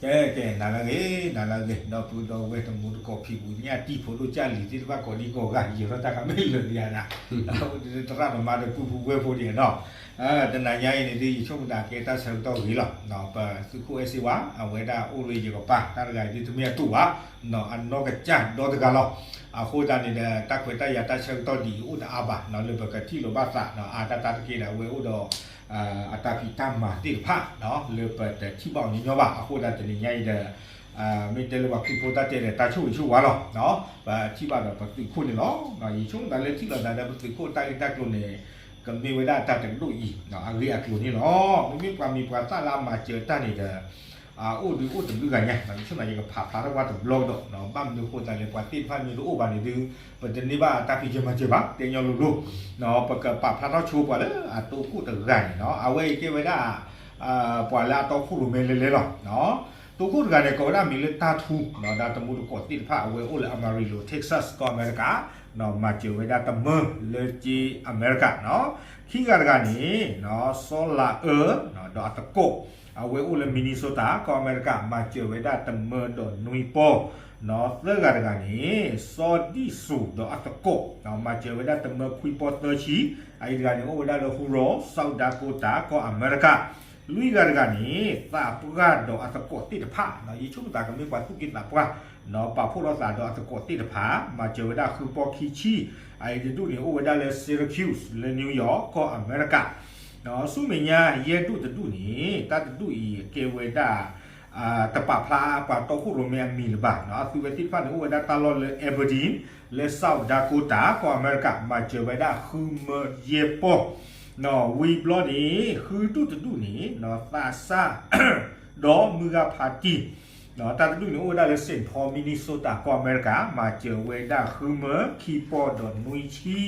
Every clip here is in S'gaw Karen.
ကဲ ကဲ နၤလၢအဂ့ၤ နၤလၢအဂ့ၤ ဒီပုၢ်ဒီဝဲၢ်တံၤသကိးဖံးပူၤညၣ်တံၢ်ဖိဒိၣ်ကၢ်လံၤသ့ၣ်တဖၣ်ကိးဒံကိးဂၤ ယံာ်ထီၣ်တၢ်ကမ့ၢ်လၢာ်လံဧါနၤ, သရၣ်သမါဒီးပုၢ်ဖိဝဲၢ်ဖိဒံးနီၤ, တနၤညါအံၤန့ၣ်ဒ်ယဆိကမိၣ်သးကဲတၢ်ဆၢကတီၢ်ဂ့ၤလီၤ, ပသုးခိၣ်အဲၣ်စ့ဝါ အဝဲဒၣ်အိၣ်လၢယကပၤ တၢ်တဂၤအံၤဒ်တမ့ၢ်အတူၢ်ဘၣ်, အနီၢ်ကစၢ်ဒီတဂၤလီၤ, အဃိသတးန့ၣ်ဒီး တၢ်ခွဲးတၢ်ယာ်တၢ်ဆၢကတီၢ်ဒ်အံၤအိၣ်တအါဘၣ် လၢပကထံၣ်လိာ်ဘၣ်သး အါတၢ်တၢ်တက့ၢ်ဒီး အဝဲအိၣ်ဒီး အတၢ်ဖံးတၢ်မၤသ့ၣ်တဖၣ် လၢပတထံၣ်ဘၣ်အီၤညီညီဘၣ် အဃိသတးတနံၤညါအံၤဒီး မ့ၢ်တဲလၢပှၤခရံာ်ဖိတၢ်တဲဒီး တၢ်ဆိၣ်ဂ့ၤဆိၣ်ဝါလီၤ, ပထံၣ်ဘၣ်ဒီးပသုးခိၣ်န့ၣ်လီၤ, ယဆိကမိၣ်သးလၢထံၣ်လိာ်သးဒီးပသုးခိၣ်တၢ်ဂ့ၢ်တၢ်ကျိၤန့ၣ် ကမ့ၢ်ဝဲဒၣ်တၢ်တကဒိၣ်အံၤ အဂ့ၢ်အကျိၤန့ၣ်လီၤ, မ့မ့ၢ်ပှၤမံၤပှၤသၣ်လၢအမၤစၢၤတၢ်န့ၣ်ဒီး အိၣ်ဒုးအိၣ်တဘျုးဂၤညါ ယဆိကမိၣ်ယကဖးဖျါထီၣ်ပှၤတဘျီကဒီး ဘၣ်မနုၤအဃိသတးလဲၣ် ပှၤသ့ၣ်တဖၣ်မ့ၢ်တအိၣ်ဘၣ်န့ၣ်ဒုး ပတန့ၢ်ဘၣ်တၢ်ဖံးစၢၤမၤစၢၤဘၣ် တဲညီလိၤလိၤ, ပကပာ်ဖျါထီၣ်ဆိပှၤလၢအတိခိၣ်တဂၤန့ၣ်နီၤ အဝဲအံၤကဲဝဲဒၣ် ပှၤလၢအတီခိၣ်ရိၣ်မဲလဲၤလဲၤလီၤ, တိခိၣ်တဂၤန့ၣ် ကိးဝဲဒၣ်မံၤလၢတၢ်ထူ ဒီးတံၤသကိးသ့ၣ်တဖၣ် အဝဲအိၣ်လၢ Amarillo Texas ကီၢ်အမဲရကၤ, မၤစၢၤဝဲဒၣ်တမၢလၢက့အမဲရကၤနီၤ, ခံဂၤတဂၤန့ၣ် စီၤလၤအၢ ဒီးအသကိး အဝဲအိၣ်လၢ Minnesota ကီၢ်အမဲရကၤ မၤစၢၤဝဲဒၣ်တမၢဒီးနွံပီ, သၢဂၤတဂၤန့ၣ် စီၤဒံၣ်စိၤဒီးအသကိး မၤစၢၤဝဲဒၣ်တမၢခွံပီသၢဆံ, အအံၤတဂၤန့ၣ် အိၣ်ဝဲဒၣ်လၢ Huron, South Dakota ကီၢ်အမဲရကၤ, လွံၢ်ဂၤတဂၤန့ၣ် သးပှၢ်ဒီးအသကိးသ့ၣ်တဖၣ်, ယဆိကမိၣ်သးကမ့ၢ်ပှၤသူၣ်က့သးပှၢ် ပာ်ဖှိၣ်ထီၣ်သးဒီးအသကိးသ့ၣ်တဖၣ် မၤစၢၤဝဲဒၣ်ဃုပီခံဆံ, အအံၤတဒူၣ်န့ၣ် အိၣ်ဝဲဒၣ်လၢ Syracuse လၢ New York ကီၢ်အမဲရကၤ, ဆူမဲာ်ညါယဲၢ်ဒူၣ်တဒူၣ်န့ၣ် တၢ်တဒူၣ်အံၤကဲဝဲဒၣ် တပာ်ဖျါပှၤတီခိၣ်ရိၣ်မဲအမံၤလၢၤဘၣ်, အသုဝဲသ့ၣ်တဖၣ်န့ၣ် အိၣ်ဝဲဒၣ်တၢ်လီၢ်လၢ Aberdeen လၢ South Dakota ကီၢ်အမဲရကၤ မၤစၢၤဝဲဒၣ်ဃုမၢယဲၢ်ပီ, ဝံၤဘျီန့ၣ် ဃုဒူၣ်တဒူၣ်န့ၣ် သးစၢ် ဒီးမုၢ်ဂၤဖးတံၢ်, တၢ်တဒူၣ်န့ၣ် အိၣ်ဝဲဒၣ်လၢ Saint Paul Minnesota ကီၢ်အမဲရကၤ မၤစၢၤဝဲဒၣ်ဃုမၢခံပီဒီးနွံဆံ,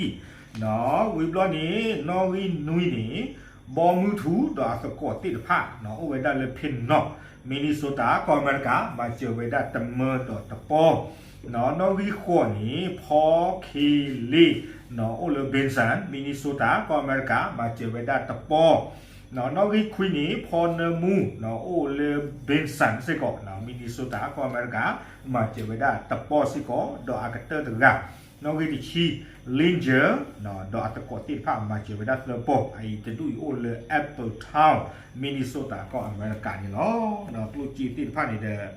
ဝံၤဘျီန့ၣ် နီၣ်ဂံၢ်နွံန့ၣ် ဘီမုၢ်ထူဒီးအသကိးသ့ၣ်တဖၣ် အိၣ်ဝဲဒၣ်လၢ Pinal Minnesota ကီၢ်အမဲရကၤ မၤစၢၤဝဲဒၣ်တမၢဒီးတပီ, နီၣ်ဂံၢ်ဃိးန့ၣ် ဖီခ့လ့ အိၣ်လၢ Benson Minnesota ကီၢ်အမဲရကၤ မၤစၢၤဝဲဒၣ်တပီ, နီၣ်ဂံၢ်ခွံန့ၣ် ဖီနၢမူ အိၣ်လၢ Benson စ့ၢ်ကီး Minnesota ကီၢ်အမဲရကၤ မၤစၢၤဝဲဒၣ်တပီစ့ၢ်ကီး ဒီးအကတၢၢ်တဂၤ နီၣ်ဂံၢ်တဆံ Linger ဒီးအသကိးသ့ၣ်တဖၣ် မၤစၢၤဝဲဒၣ်သၢပီ, အအံၤတဒူၣ်အံၤအိၣ်လၢ Appletown Minnesota ကီၢ်အမဲရကၤန့ၣ်လီၤ. ကျိၣ်စ့သ့ၣ်တဖၣ်န့ၣ်ဒီး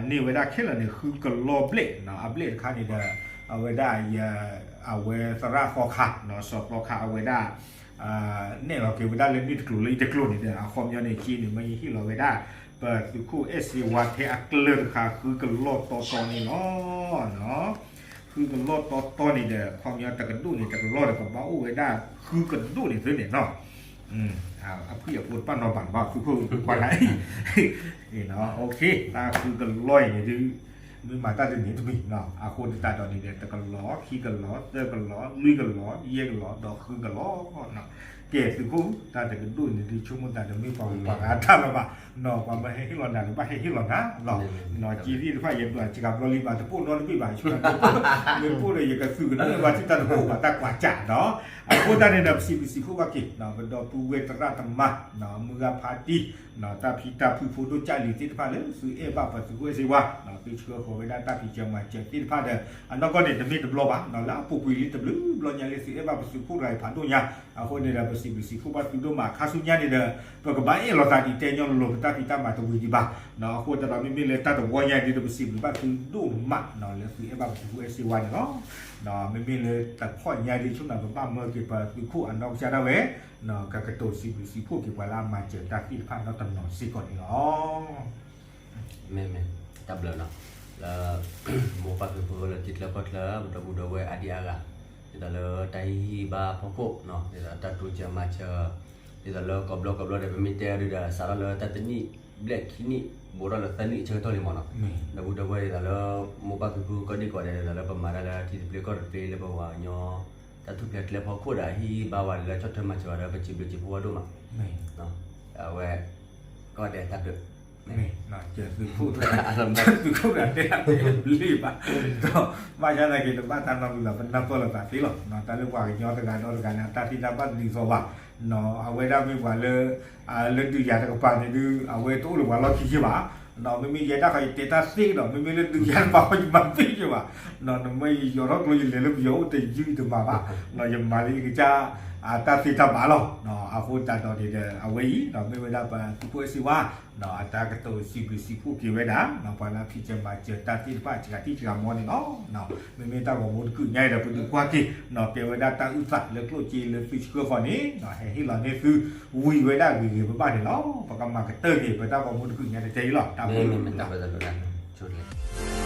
န့ၢ်ဝဲဒၣ်ခဲလၢာ်န့ၣ် ဃုကလီၢ်ဘျဲၣ်, အဘျဲၣ်တခါန့ၣ်ဒီး အဝဲဒၣ် အဝဲသရၣ်ဃီခါ စီၤသီခါ အဝဲဒၣ် နဲၣ်လီၤက့ၤဝဲဒၣ်လၢန့ၣ်တကျိၤလၢအံၤတကျိၤန့ၣ်ဒီး အခီပညီန့ၣ် က့န့ၣ် မ့ၢ်ယဟ့ၣ်လီၤဝဲဒၣ် ပသုးခိၣ်အဲၣ်စ့ဝါထဲအကျၢၢ်တခါ ဃုကလီၢ်တီတီန့ၣ်လီၤ. ဃုကလီၢ်တီတီန့ၣ်ဒီး အခီပညီတကဒိၣ်န့ၣ် တကလီၢ်ဒီး ကဘၣ်အိၣ်ဝဲဒၣ် ဃုကဒိၣ်န့ၣ်သ့န့ၣ်နီၤ. အဖှံအဖိတပာ်နီၤဘၣ်ဘၣ် သုးခိၣ်ကွၢ်တၢ်အံၤ တၢ်ဃုကလီၢ်အံၤန့ၣ်ဒုး မ့ၢ်မၤတၢ်တမံၤတမံၤနီၤ အဃိသတးဒီးန့ၣ်ဒီး တကလီၢ် ခံကလီၢ် သၢကလီၢ် လွံၢ်ကလီၢ် ယဲၢ်ကလီၢ် ဒီးဃုကလီၢ်နီၤ. ကဲသုးခိၣ် တၢ်တကဒိၣ်န့ၣ်ဒုး ဆိကမိၣ်သးတမ့ၢ်ပှၤဂၤတၢ်လၢၤဘၣ်နီၤ ပှၤမ့ၢ်ဟဲဟ့ၣ်လီၤနၤဒီး ဘၣ်ဟဲဟ့ၣ်လီၤနၤလီၤ. က့သ့ၣ်တဖၣ် ယဒွးစှၤဘျီလံဘၣ် တပိၢ်နီတဘ့ၣ်ဘၣ် ဆိကမိၣ် မ့ၢ်ပိၢ်ဒီး ယကသုးကနၣ်ဘၣ်ထံၣ်တၢ်တပိၢ်ဘၣ် တၢ်ကွၢ်စးနီၤ. အဃိသတးန့ၣ်ဒီး ပစံးဘျုးစံးဖှိၣ်ဘၣ်က့ၤ ပဒီပုၢ်ဝဲၢ်သရၣ်သမါ မုၢ်ဂၤဖးတံၢ် တၢ်ဖံးတၢ်ဖုးဖိဒိၣ်ကၢ်လံၤသ့ၣ်တဖၣ်လၢ သုအဲၣ်ဘၣ်ပသုးခိၣ်အဲၣ်စ့ဝါ သုဆှၢဃီၤဝဲဒၣ်တၢ်ဖံးစၢၤမၤစၢၤသ့ၣ်တဖၣ်ဒီး အနီၢ်ကီၢ်န့ၣ် တမ့ၢ်တဘျီဘၣ်နီၤ လၢအပူၤကွံာ်လံတဘျုးဘျီညါလၢသုအဲၣ်ဘၣ်ပသုးခိၣ်တဂၤအံၤဖးဒိၣ်ညါ အဃိန့ၣ်ဒီး ပစံးဘျုးစံးဖှိၣ်ဘၣ်သုဒိၣ်မး ခါဆူညါန့ၣ်ဒီး ပကဘၣ်အဲၣ်လီၤသးဒ်တဲညီလိၤလိၤ ပတၢ်ဖံးတၢ်မၤတဝံၤဒံးဘၣ် အဃိသတးဒီး မ့မ့ၢ်လၢတၢ်တဝီညါဒ်ဒီး ပစံးဘျုးဘၣ်သုဒိၣ်မးနီၤ လၢသုအဲၣ်ဘၣ်ပသုးခိၣ်အဲၣ်စ့ဝါန့ၣ်လီၤ. မ့မ့ၢ်လၢတဖီၣ်ညါဒ်ဆိကမိၣ် ပဘၣ်မၢက့ၤပသုးခိၣ်အနီၢ်ကစၢ်ဒၣ်ဝဲ ကကတိၤစံးဘျုးစံးဖှိၣ်က့ၤပှၤလၢအမၤစၢၤတၢ်သ့ၣ်တဖၣ်နီတနီၤစ့ၢ်ကီးန့ၣ်လီၤ. မ့ၢ်မ့ၢ် တၢ်ဘျုးနီၤ လၢ မိၢ်ပၢ်ဖံဖုလၢထံချၢကီၢ်ချၢ ပဒီပုၢ်ဒီဝဲၢ်အါဒံအါဂၤ ဒ်သိးလၢတၢ်ဟ့ၣ်ဂံၢ်ဟ့ၣ်ဘါဖီခိၣ် ဒ်သိးတၢ်တိစၢၤမၤစၢၤ ဒ်သိးလၢကိးဘျီကိးဘျီဒီး ပမ့ၢ်တဲအီၤဒုဒီး စးထီၣ်လၢတၢ်တနံၣ်ဘျဲၣ်ခံနံၣ် ဘူးထီၣ်လၢသၢနံၣ်အဆၢကတီၢ်လံမ့ၢ်နီၤ ဒီပုၢ်ဒီဝဲၢ်ဒ်သိးလၢ မိၢ်ပၢ်ဖံဖုကီၢ်ဒံကီးဒဲး ဒ်သိးလၢပမၤတၢ်လၢထံသဘျ့ကီၢ်သဘျ့လၢပဝဲကညီ တၢ်ထူၣ်ဖျဲးကျဲဖီခိၣ်ဒီး ဟ့ၣ်ဂံၢ်ဟ့ၣ်ဘါဝဲလၢ ဆီၣ်ထွဲမၤစၢၤဝဲဒီး ပစံးဘျုးစံးဖှိၣ်ဝဲဒိၣ်မး အဝဲ ကီၢ်ဒဲးတၢ်ဘျုး သုးခိၣ်တဂၤတဲဘျ့ဘၣ် ဒီးဘၣ်ဆၣ်သနာ်က့ တဘၣ်တၢ်နီတမံၤလီၤ ပနၢ်ပၢၢ်လိာ်သးသ့လီၤ. တၢ်လၢပှၤကညီတဂၤဒီးတဂၤန့ၣ် အတၢ်သ့တၢ်ဘၣ်တဒ်သိးဘၣ်. အဝဲဒၣ်မ့ၢ်ပှၤလၢ လၢဒုးယၤတကပၤန့ၣ်ဒုး အဝဲတအိၣ်လၢပှၤလီၢ်ခံယ့ၢ်ဘၣ်. မ့မ့ၢ်ယဲဒၣ်ဃီ ယတဲတၢ်သ့ကဒီး မ့မ့ၢ်လၢဒုးယၤတဘၣ်ဃီ ယမၤသ့က့ၤဘၣ်, နမ့ၢ်ယယီၤထီၣ်ကျိ ယလဲၤလၢပယီၤအိၣ်တယုၢ်ယတမၤဘၣ်, ယမၤလၢယကစၢ် တၢ်သ့တၢ်ဘၣ်လီၤ. အဃိသတးဒီးန့ၣ်ဒီး အဝဲအံၤ မ့ၢ်ဝဲဒၣ်ပသုးခိၣ်အဲၣ်စ့ဝါ အတၢ်ကတိၤစံးဘျုးစံးဖှိၣ်က့ၤဝဲဒၣ် ပှၤလၢအဖံးစၢၤမၤစၢၤတၢ်သ့ၣ်တဖၣ် စှၤထံၣ်စှၤမီန့ၣ်လီၤ. မ့မ့ၢ်တၢ်ဂီၤမူတကုာ်ညါအံၤဒီး ပဒုးကွၢ်က့ၤ တဲဝဲဒၣ်တၢ်အုၣ်သးလၢကျိၣ်စ့လၢသုဆှၢဃီန့ၣ် ဟဲဟ့ၣ်လီၤန့ၢ်သု ဝံၤဝဲဒၣ်ဂ့ၤဂ့ၤဘၣ်ဘၣ်န့ၣ်လီၤ. ပကမၤကတၢၢ်က့ၤ ပတၢ်ဂီၤမူတကုာ်ညါတကဲအံၤလီၤ. တၢ်ဘျုးလီၤ.